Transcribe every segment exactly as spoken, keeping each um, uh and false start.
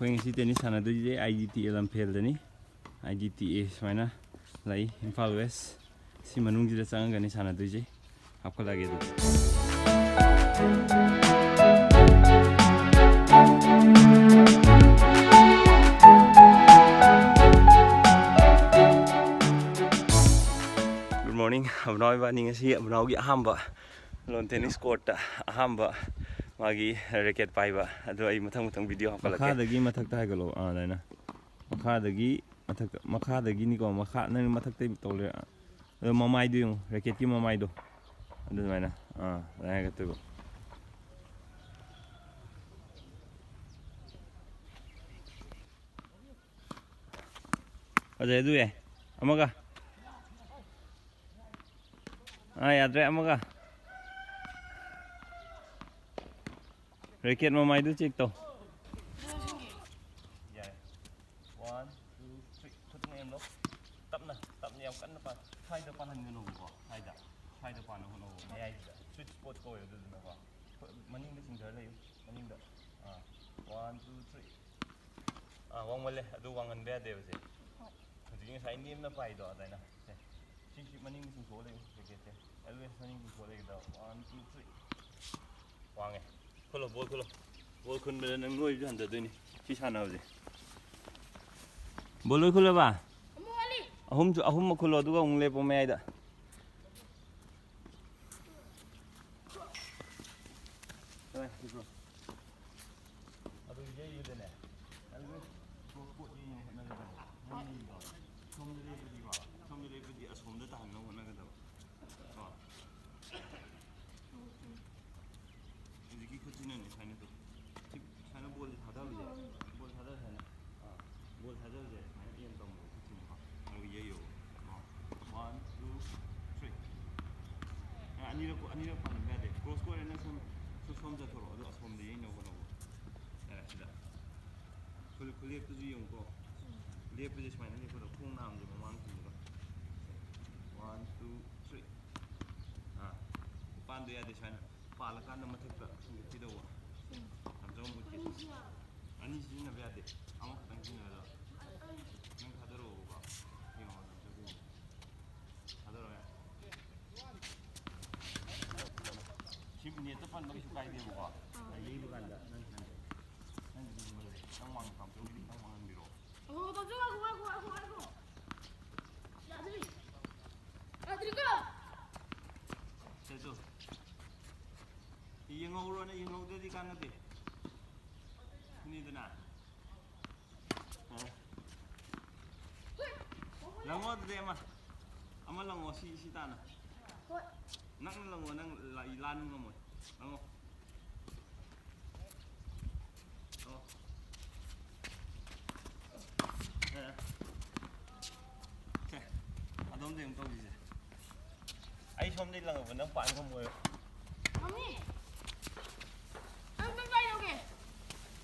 ꯑꯩꯈꯣꯏ ꯉꯁꯤ ꯇꯦꯅꯤꯁ ꯁꯥꯟꯅꯗꯣꯏꯁꯦ ꯑꯥꯏ ꯗꯤ ꯇꯤ ꯑꯦ ꯂꯝꯐꯦꯜꯗꯅꯤ꯫ ꯑꯥꯏ ꯗꯤ ꯇꯤ ꯑꯦ ꯁꯨꯃꯥꯏꯅ ꯂꯩ, ꯏꯝꯐꯥꯜ ꯋꯦꯁ꯫ ꯁꯤ ꯃꯅꯨꯡꯁꯤꯗ ꯆꯪꯉꯒꯅꯤ ꯁꯥꯟꯅꯗꯣꯏꯁꯦ꯫ ꯍꯥꯞꯀꯠꯂꯛꯑꯒꯦ ꯑꯗꯨꯗꯤ꯫ Good morning, ꯑꯕꯨꯅꯥꯎ ꯏꯕꯥꯅꯤ ꯉꯁꯤ ꯑꯕꯨꯅꯥꯎꯒꯤ ꯑꯍꯥꯟꯕ ꯂꯣꯟ ꯇꯦꯅꯤꯁ ꯀꯣꯔꯠꯇ ꯑꯍꯥꯟꯕ ꯃꯥꯒꯤ ꯔꯦꯀꯦꯠ ꯄꯥꯏꯕ꯫ ꯑꯗꯣ ꯑꯩ ꯃꯊꯪ ꯃꯊꯪ ꯚꯤꯗꯤꯑꯣ ꯍꯥꯞꯀꯠꯂꯛꯀꯦ꯫ ꯃꯈꯥꯗꯒꯤ ꯃꯊꯛꯇ ꯍꯥꯏꯒꯠꯂꯣ꯫ ꯑꯥ, ꯑꯗꯨꯃꯥꯏꯅ꯫ ꯃꯈꯥꯗꯒꯤ ꯃꯊꯛꯇ, ꯃꯈꯥꯗꯒꯤꯅꯤꯀꯣ, ꯃꯈꯥ, ꯅꯪ ꯃꯊꯛꯇꯩ ꯇꯧ ꯂꯩꯔꯦ꯫ ꯑꯗꯣ ꯃꯃꯥꯏꯗꯣ ꯌꯦꯡꯉꯨ, ꯔꯦꯀꯦꯠꯀꯤ ꯃꯃꯥꯏꯗꯣ꯫ ꯑꯗꯨꯃꯥꯏꯅ꯫ ꯑꯥ, ꯑꯗꯨꯃꯥꯏꯅ ꯍꯥꯏꯒꯠꯇꯣꯏꯕ꯫ ꯐꯖꯩ, ꯑꯗꯨ ꯌꯥꯏ꯫ ꯑꯃꯒ꯫ ꯑꯥ, ꯌꯥꯗ꯭ꯔꯦ, ꯑꯃꯒ꯫ ꯔꯦꯀꯦꯠ ꯃꯃꯥꯏꯗꯨ ꯆꯦꯛ ꯇꯧ꯫ ꯌꯥꯔꯦ꯫ One, two, three꯫ ꯈꯨꯠ ꯅꯦꯝꯂꯣ꯫ ꯇꯞꯅ, ꯇꯞꯅ, ꯌꯥꯝ ꯀꯟꯅ ꯄꯥ-, ꯁ꯭ꯋꯥꯏꯗ ꯄꯥꯜꯍꯟꯒꯅꯣꯕꯀꯣ, ꯁ꯭ꯋꯥꯏꯗ꯫ ꯁ꯭ꯋꯥꯏꯗ ꯄꯥꯟꯅ ꯍꯣꯠꯅꯧ, ꯃꯌꯥꯏꯁꯤꯗ꯫ Sweet spot ꯀꯧꯋꯦ ꯑꯗꯨꯗꯨꯅꯀꯣ꯫ ꯈꯨꯠ ꯃꯅꯤꯡꯗ ꯆꯤꯡꯊꯔ ꯂꯩꯌꯨ, ꯃꯅꯤꯡꯗ꯫ ꯑꯥ, one, two, three꯫ ꯑꯥ, ꯋꯥꯡꯃꯜꯂꯦ, ꯑꯗꯨ ꯋꯥꯡꯍꯟꯕ ꯌꯥꯗꯦꯕ ꯁꯦ꯫ ꯍꯣꯏ꯫ ꯍꯧꯖꯤꯛꯀꯤ ꯉꯁꯥꯏ ꯅꯦꯝꯅ ꯄꯥꯏꯗꯣ ꯑꯗꯨꯃꯥꯏꯅ꯫ ꯁꯦ, ꯁꯤ, ꯁꯤ ꯃꯅꯤꯡꯗ ꯆꯤꯡꯊꯣꯛꯑ ꯂꯩꯌꯨ, ꯔꯦꯀꯦꯠꯁꯦ꯫ Always ꯃꯅꯤꯡ ꯆꯤꯡꯊꯣꯛꯑ ꯂꯩꯒꯗꯕ꯫ One, two, three꯫ ꯋꯥꯡꯉꯦ꯫ ꯈꯨꯜꯂꯣ, ꯕꯣꯜ ꯈꯨꯜꯂꯣ꯫ ꯕꯣꯜ ꯈꯨꯟꯕꯗ ꯅꯪ ꯅꯣꯏꯕꯁꯨ ꯍꯟꯊꯗꯣꯏꯅꯤ꯫ ꯁꯤ ꯁꯥꯟꯅꯕꯁꯦ꯫ ꯕꯣꯜ ꯂꯣꯏ ꯈꯨꯜꯂꯕ? ꯑꯃꯨꯛ ꯋꯥꯠꯂꯤ꯫ ꯑꯍꯨꯝꯁꯨ, ꯑꯍꯨꯝꯃꯛ ꯈꯨꯜꯂꯣ, ꯑꯗꯨꯒ ꯑꯃꯨꯛ ꯂꯦꯞꯄꯣ ꯃꯌꯥꯏꯗ꯫ ꯀꯗꯥꯏ ꯈꯨꯜꯂꯣ? ꯑꯗꯨ ꯌꯩꯕꯗꯅꯦ, ꯑꯗꯨ ꯀ꯭ꯔꯣꯁ ꯀꯣꯠ ꯌꯩꯅꯕ ꯍꯣꯠꯅꯒꯗꯕ꯫ ꯅꯪ ꯌꯩꯕꯗꯣ ꯁꯣꯝꯗ ꯂꯦꯞꯄꯗꯤꯀꯣ, ꯁꯣꯝꯗ ꯂꯦꯞꯄꯗꯤ ꯑꯁꯣꯝꯗ ꯇꯥꯍꯟꯅꯕ ꯍꯣꯠꯅꯒꯗꯕ꯫ ꯀꯣ? ꯍꯧꯖꯤꯛꯀꯤ ꯈꯨꯠꯁꯤꯅꯅꯦ ꯁꯨꯃꯥꯏꯅ ꯇꯧ-, ꯁꯤ ꯁꯨꯃꯥꯏꯅ ꯕꯣꯜꯁꯦ ꯊꯥꯗꯕꯁꯦ, ꯕꯣꯜ ꯊꯥꯗꯕ ꯁꯨꯃꯥꯏꯅ, ꯑꯥ, ꯕꯣꯜ ꯊꯥꯗꯕꯁꯦ ꯁꯨꯃꯥꯏꯅ ꯑꯦꯝ ꯇꯧꯅꯕ ꯈꯨꯠꯁꯤꯅꯀꯣ, ꯑꯗꯨꯒ ꯌꯩꯌꯣꯕ꯫ ꯀꯣ? One, two, three꯫ ꯑ, ꯑꯅꯤꯔꯛ, ꯑꯅꯤꯔꯛ ꯄꯥꯟꯍꯟꯕ ꯌꯥꯗꯦ꯫ ꯀ꯭ꯔꯣꯁ ꯀꯣꯠ ꯑꯣꯏꯅ ꯁꯣꯝ, ꯁꯣ-, ꯁꯣꯝ ꯆꯠꯊꯣꯔꯛꯑꯣ, ꯑꯗꯨꯒ ꯑꯁꯣꯝꯗ ꯌꯩꯅꯕ ꯍꯣꯠꯅꯧꯕ꯫ ꯌꯥꯔꯦ, ꯁꯤꯗ꯫ ꯈꯨ-, ꯈꯨꯂꯦꯞꯇꯨꯁꯨ ꯌꯦꯡꯉꯨꯀꯣ꯫ ꯂꯦꯞꯄꯁꯦ ꯁꯨꯃꯥꯏꯅ ꯂꯦꯞꯀꯗꯕ, ꯈꯣꯡ ꯅꯥꯝꯁꯦ ꯃꯃꯥꯡ ꯊꯝꯕꯗꯣ꯫ One, two, three꯫ ꯑꯥ, ꯄꯥꯟꯗ ꯌꯥꯗꯦ, ꯁꯨꯃꯥꯏꯅ ꯄꯥꯜꯂꯀꯥꯟꯗ ꯃꯊꯛꯇ ꯆꯤꯡꯈꯠꯈꯤꯗꯧꯕ꯫ ꯌꯥꯝ ꯆꯥꯎꯅ ꯃꯨꯠꯈꯤꯁꯦ꯫ ꯑꯅꯤ ꯁꯤꯖꯤꯟꯅꯕ ꯌꯥꯗꯦ, ꯑꯃꯈꯛꯇꯪ ꯁꯤꯖꯤꯟꯅꯒꯗꯕ꯫ ꯅꯪ ꯊꯥꯗꯔꯛꯑꯣꯕꯀꯣ꯫ ꯌꯦꯡꯉꯣ, ꯑꯗꯨꯝ ꯆꯠꯈꯤꯅꯤ꯫ ꯊꯥꯗꯔꯛꯑꯣ, ꯌꯥꯔꯦ꯫ ꯁꯤ ꯅꯦꯠꯇ ꯄꯟꯕ ꯀꯩꯁꯨ ꯀꯥꯏꯗꯦꯕꯀꯣ꯫ ꯌꯩꯕ ꯀꯥꯟꯗ ꯅꯪ ꯁꯤꯖꯤꯟꯅ-, ꯅꯪ ꯁꯤꯖꯤꯟꯅ-, ꯅꯪ ꯋꯥꯡꯅ ꯄꯥꯝꯖꯧ, ꯈꯤꯇꯪ ꯋꯥꯡꯍꯟꯕꯤꯔꯛꯑꯣ꯫ ꯑꯣ, ꯇꯧꯖꯧ, ꯉꯥꯏꯈꯣ, ꯉꯥꯏꯈꯣ, ꯉꯥꯏꯈꯣ, ꯉꯥꯏꯈꯣ꯫ ꯌꯥꯗ꯭ꯔꯤ꯫ ꯌꯥꯗ꯭ꯔꯤꯀꯣ꯫ ꯁꯦ, ꯇꯨ꯫ ꯌꯦꯡꯍꯧꯔꯣꯅꯦ, ꯌꯦꯡꯍꯧꯗ꯭ꯔꯗꯤ ꯀꯥꯟꯅꯗꯦ꯫ ꯁꯤꯅꯤꯗꯅ꯫ ꯑ꯫ ꯂꯪꯉꯣ ꯑꯗꯨꯗꯤ ꯑꯃ꯫ ꯑꯃ ꯂꯪꯉꯣ, ꯁꯤ, ꯁꯤ ꯇꯥꯅ꯫ ꯍꯣꯏ꯫ ꯅꯪꯅ ꯂꯪꯉꯣ, ꯅꯪ ꯂꯥ-, ꯂꯥꯟ ꯉꯝꯃꯣꯏ꯫ ꯂꯪꯉꯣ꯫ ꯑꯣ꯫ ꯑꯦ꯫ ꯁꯦ, ꯑꯗꯣꯝꯗꯩ ꯑꯃꯨꯛ ꯇꯧꯁꯤꯁꯦ꯫ ꯑꯩ ꯁꯣꯝꯗꯩ ꯂꯪꯉꯛꯄ ꯅꯪ ꯄꯥꯏ ꯉꯝꯃꯣꯏꯕ꯫ ꯉꯝꯅꯤ꯫ ꯅꯪ ꯅꯪ ꯀꯥꯏ ꯌꯧꯒꯦ?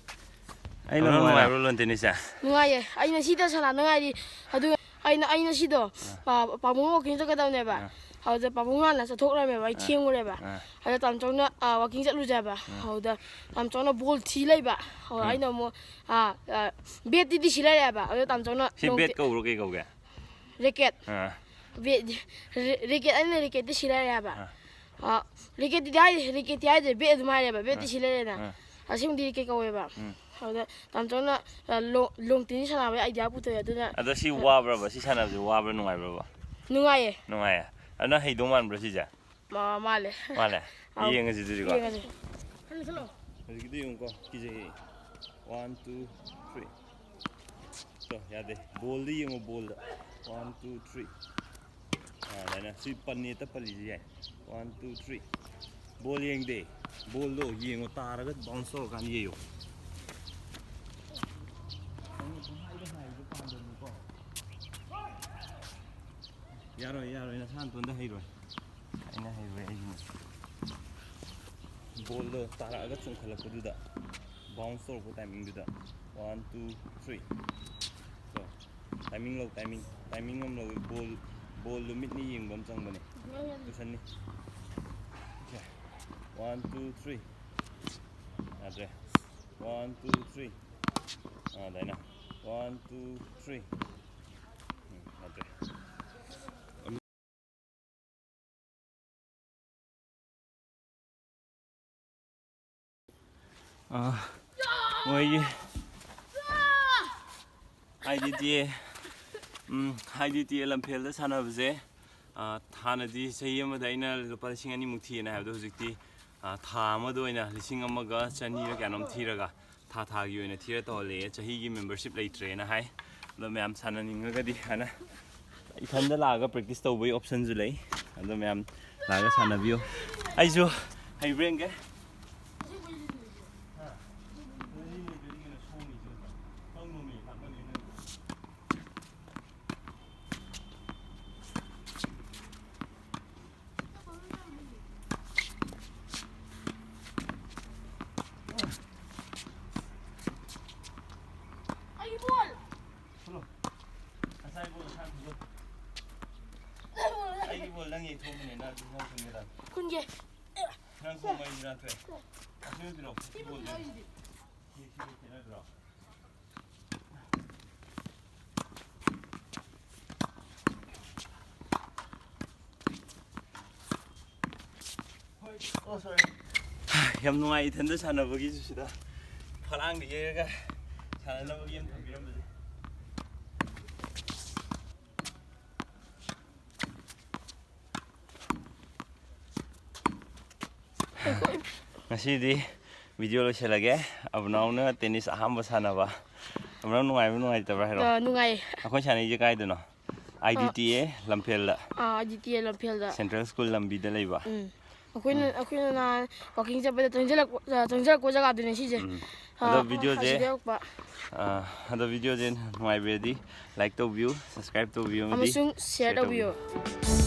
ꯑꯩ ꯑꯗꯨꯅ ꯂꯪꯉꯛꯑꯣ ꯍꯥꯏꯔꯣ? ꯅꯨꯡꯉꯥꯏꯕ꯭ꯔꯣ, ꯂꯣꯟꯇꯤꯅꯤꯁꯦ? ꯅꯨꯡꯉꯥꯏꯌꯦ꯫ ꯑꯩꯅ ꯁꯤꯗ ꯁꯥꯟꯅꯅꯉꯥꯏꯗꯤ ꯑꯗꯨ ꯑꯩꯅ, ꯑꯩꯅ ꯁꯤꯗꯣ, ꯑꯥ꯫ ꯄꯥ-, ꯄꯥꯕꯨꯡ ꯋꯥꯀꯤꯡ ꯆꯠꯀꯗꯕꯅꯦꯕ꯫ ꯑꯥ꯫ ꯑꯗꯨꯗ ꯄꯥꯕꯨꯡ ꯍꯥꯟꯅ ꯆꯠꯊꯣꯛꯈ꯭ꯔꯃꯦꯕ꯫ ꯑꯩ ꯑꯥ꯫ ꯊꯦꯡꯉꯨꯔꯦꯕ꯫ ꯑꯥ꯫ ꯑꯗ ꯇꯥꯃꯣꯆꯧꯅ, ꯑꯥ, ꯋꯥꯀꯤꯡ ꯆꯠꯂꯨꯁꯦ ꯍꯥꯏꯕ꯫ ꯑꯥ꯫ ꯑꯗꯨꯗ ꯇꯥꯃꯣꯆꯧꯅ ꯕꯣꯜ ꯊꯤ ꯂꯩꯕ꯫ ꯑꯗ ꯑꯥ꯫ ꯑꯩꯅ ꯑꯃꯨꯛ, ꯑꯥ, ꯑꯥ, ꯕꯦꯠꯇꯤ ꯁꯤ ꯂꯩꯔꯦ ꯍꯥꯏꯕ꯫ ꯑꯗ ꯇꯥꯃꯣꯆꯧꯅ ꯁꯤ ꯂꯣꯡ ꯕꯦꯠ ꯇꯦ-, ꯀꯧꯕ꯭ꯔꯣ, ꯀꯩ ꯀꯧꯒꯦ? ꯔꯦꯀꯦꯠ꯫ ꯑꯥ꯫ ꯕꯦꯠ, ꯔꯦ-, ꯔꯦꯀꯦꯠ, ꯑꯩꯅ ꯔꯦꯀꯦꯠꯇꯤ ꯁꯤ ꯂꯩꯔꯦ ꯍꯥꯏꯕ꯫ ꯑꯥ꯫ ꯑꯥ, ꯔꯦꯀꯦꯠꯇꯤ ꯍꯥꯏ-, ꯔꯦꯀꯦꯠꯇꯤ ꯍꯥꯏꯗꯦ, ꯕꯦꯠ ꯑꯗꯨꯝ ꯍꯥꯏꯔꯦꯕ꯫ ꯕꯦꯠꯇꯤ ꯑꯥ꯫ ꯁꯤ ꯂꯩꯔꯦꯅ꯫ ꯑꯥ꯫ ꯑꯁꯦꯡꯕꯗꯤ ꯔꯦꯀꯦꯠ ꯀꯧꯋꯦꯕ꯫ ꯎꯝ꯫ ꯑꯗꯨꯗ ꯇꯥꯃꯣꯆꯧꯅ, ꯑ, ꯂꯣ-, ꯂꯣꯡ ꯇꯦꯅꯤꯁ ꯁꯥꯟꯅꯕꯒꯤ ꯑꯥꯏꯗꯤꯌꯥ ꯄꯨꯊꯣꯛꯑꯦ, ꯑꯗꯨꯅ ꯑꯗ ꯁꯤ ꯑ, ꯋꯥꯕ꯭ꯔꯕ? ꯁꯤ ꯁꯥꯟꯅꯕꯁꯦ ꯋꯥꯕ꯭ꯔꯥ, ꯅꯨꯡꯉꯥꯏꯕ꯭ꯔꯕ? ꯅꯨꯡꯉꯥꯏꯌꯦ꯫ ꯅꯨꯡꯉꯥꯏꯌꯦ꯫ ꯑꯗꯣ ꯅꯪ ꯍꯩꯗꯧ ꯃꯥꯟꯕ꯭ꯔꯣ ꯁꯤꯁꯦ? ꯃꯥ-, ꯃꯥꯜꯂꯦ꯫ ꯃꯥꯜꯂꯦ? ꯑꯥꯎ꯫ ꯌꯦꯡꯉꯁꯤ ꯑꯗꯨꯗꯤꯀꯣ꯫ ꯌꯦꯡꯉꯁꯤ꯫ ꯈꯜꯂꯣ, ꯈꯜꯂꯣ꯫ ꯍꯧꯖꯤꯛꯀꯤꯗꯣ ꯌꯦꯡꯉꯨꯀꯣ, ꯀꯤꯖꯩꯌꯦ꯫ One, two, three꯫ ꯇꯣ, ꯌꯥꯗꯦ꯫ ꯕꯣꯜꯗ ꯌꯦꯡꯉꯣ, ꯕꯣꯜꯗ꯫ One, two, three꯫ ꯑꯥ, ꯑꯗꯨꯃꯥꯏꯅ꯫ ꯁꯤ ꯄꯟ-, ꯅꯦꯠꯇ ꯄꯜꯂꯤꯁꯤ ꯌꯥꯏ꯫ One, two, three꯫ ꯕꯣꯜ ꯌꯦꯡꯗꯦ꯫ ꯕꯣꯜꯗꯣ ꯌꯦꯡꯉꯣ, ꯇꯥꯔꯒ bounce ꯇꯧꯔꯀꯥꯟꯗ ꯌꯩꯌꯣ꯫ ꯅꯪꯅ ꯄꯪꯍꯥꯏꯗ ꯍꯥꯏꯕꯗꯣ ꯄꯥꯝꯗꯕꯅꯤꯀꯣ꯫ ꯌꯥꯔꯣꯏ, ꯌꯥꯔꯣꯏ, ꯅꯁꯥ ꯅꯇꯣꯟꯗ ꯍꯩꯔꯣꯏ꯫ ꯑꯩꯅ ꯍꯩꯔꯣꯏ, ꯑꯩꯒꯤꯅꯤ꯫ ꯕꯣꯜꯗꯣ ꯇꯥꯔꯛꯑꯒ ꯆꯣꯡꯈꯠꯂꯛꯄꯗꯨꯗ, bounce ꯇꯧꯔꯛꯄ timing ꯗꯨꯗ, one, two, three꯫ ꯀꯣ, timing ꯂꯧ, timing, timing ꯑꯃ ꯂꯧ꯫ ꯕꯣꯜ, ꯕꯣꯜꯗꯣ ꯃꯤꯠꯅ ꯌꯦꯡꯕ ꯑꯃ ꯆꯪꯕꯅꯦ꯫ ꯇꯨꯁꯟꯅꯤ꯫ ꯁꯦ, one, two, three꯫ ꯌꯥꯗ꯭ꯔꯦ꯫ One, two, three꯫ ꯑꯥ, ꯑꯗꯨꯃꯥꯏꯅ. One, two, three. ꯎꯝ, ꯅꯠꯇ꯭ꯔꯦ. ꯑꯥ, ꯃꯣꯏꯒꯤ ꯑꯥꯏ D T A, um, I D T A ꯂꯝꯐꯦꯜꯗ ꯁꯥꯟꯅꯕꯁꯦ, ꯑꯥ, ꯍꯥꯟꯅꯗꯤ ꯆꯍꯤ ꯑꯃꯗ ꯑꯩꯅ ꯂꯨꯄꯥ ꯂꯤꯁꯤꯡ ꯑꯅꯤꯃꯨꯛ ꯊꯤꯌꯦꯅ ꯍꯥꯏꯕꯗꯣ, ꯍꯧꯖꯤꯛꯇꯤ, ꯑꯥ, ꯊꯥ ꯑꯃꯗ ꯑꯣꯏꯅ ꯂꯤꯁꯤꯡ ꯑꯃꯒ ꯆꯅꯤꯔ ꯀꯌꯥꯅꯣꯝ ꯊꯤꯔꯒ, ꯊꯥ ꯊꯥꯒꯤ ꯑꯣꯏꯅ ꯊꯤꯔ ꯇꯧꯍꯜꯂꯦ, ꯆꯍꯤꯒꯤ membership ꯂꯩꯇ꯭ꯔꯦꯅ ꯍꯥꯏ꯫ ꯑꯗꯣ ꯃꯌꯥꯝ ꯁꯥꯟꯅꯅꯤꯡꯉꯒꯗꯤ ꯍꯥꯏꯅ ꯏꯊꯟꯗ ꯂꯥꯛꯑꯒ practice ꯇꯧꯕꯒꯤ optionꯁꯨ ꯂꯩ꯫ ꯑꯗꯣ ꯃꯌꯥꯝ ꯂꯥꯛꯑꯒ ꯁꯥꯟꯅꯕꯤꯌꯨ꯫ ꯑꯩꯁꯨ ꯍꯩꯕ꯭ꯔꯥ ꯌꯦꯡꯒꯦ꯫ ꯑꯩꯒꯤ ꯕꯣꯜ! ꯈꯨꯜꯂꯣ꯫ ꯉꯁꯥꯏ ꯕꯣꯜ ꯑꯁꯥꯡꯕꯗꯣ꯫ ꯑꯩꯒꯤ ꯕꯣꯜ ꯅꯪ ꯌꯩꯊꯣꯛꯄꯅꯦ, ꯅꯪ ꯑꯗꯨ ꯅꯪ ꯈꯨꯟꯒꯗꯕ꯫ ꯈꯨꯟꯒꯦ꯫ ꯅꯪ ꯈꯣꯡ ꯃꯔꯤꯁꯤ ꯅꯥꯟꯊꯣꯛꯑꯦ꯫ ꯑꯁꯤ ꯅꯠꯇ꯭ꯔꯣ? ꯁꯤ ꯕꯣꯜꯁꯦ꯫ ꯁꯤ, ꯁꯤ ꯈꯦꯠꯅꯗ꯭ꯔꯣ? ꯌꯥꯝ ꯅꯨꯡꯉꯥꯏ ꯏꯊꯟꯗ ꯁꯥꯟꯅꯕꯒꯤꯁꯨ, ꯁꯤꯗ ꯐꯂꯥꯡꯗ ꯌꯩꯔꯒ ꯁꯥꯟꯅꯅꯕꯒꯤ ꯑꯃ ꯊꯝꯕꯤꯔꯝꯕꯁꯦ꯫ ꯉꯁꯤꯗꯤ video ꯂꯣꯏꯁꯤꯜꯂꯒꯦ꯫ ꯑꯕꯨꯅꯥꯎꯅ tennis ꯑꯍꯥꯟꯕ ꯁꯥꯟꯅꯕ꯫ ꯑꯕꯨꯅꯥꯎ, ꯅꯨꯡꯉꯥꯏꯕ꯭ꯔꯥ ꯅꯨꯡꯉꯥꯏꯇꯕ꯭ꯔꯥ ꯍꯥꯏꯔꯣ? ꯑ, ꯅꯨꯡꯉꯥꯏꯌꯦ꯫ ꯑꯩꯈꯣꯏ ꯁꯥꯟꯅꯩꯁꯦ ꯀꯥꯏꯗꯅꯣ? ꯑꯥꯏ ꯗꯤ ꯇꯤ ꯑꯦ ꯂꯝꯐꯦꯜꯗ꯫ ꯑꯥ, ꯑꯥꯏ ꯗꯤ ꯇꯤ ꯑꯦ ꯂꯝꯐꯦꯜꯗ꯫ Central School ꯂꯝꯕꯤꯗ ꯂꯩꯕ꯫ ꯎꯝ꯫ ꯑꯩꯈꯣꯏꯅ, ꯎꯝ꯫ ꯑꯩꯈꯣꯏꯅ ꯅꯍꯥꯟ walking ꯆꯠꯄꯗ ꯆꯪꯁꯤꯜꯂꯛꯄ, ꯆꯪꯁꯤꯜꯂꯛꯄ ꯖꯒꯥꯗꯨꯅꯦ ꯁꯤꯁꯦ꯫ ꯎꯝ꯫ ꯑꯗꯣ ꯑꯥ, videoꯁꯦ, ꯑꯁꯤꯗ ꯌꯧꯔꯛꯄ꯫ ꯑꯥ, ꯑꯗꯣ videoꯁꯦ ꯅꯨꯡꯉꯥꯏꯕꯤꯔꯗꯤ like ꯇꯧꯕꯤꯌꯨ, subscribe ꯇꯧꯕꯤꯌꯨ ꯑꯃꯗꯤ ꯑꯃꯁꯨꯡ share share ꯇꯧꯕꯤꯌꯨ꯫ ꯇꯧꯕꯤꯌꯨ꯫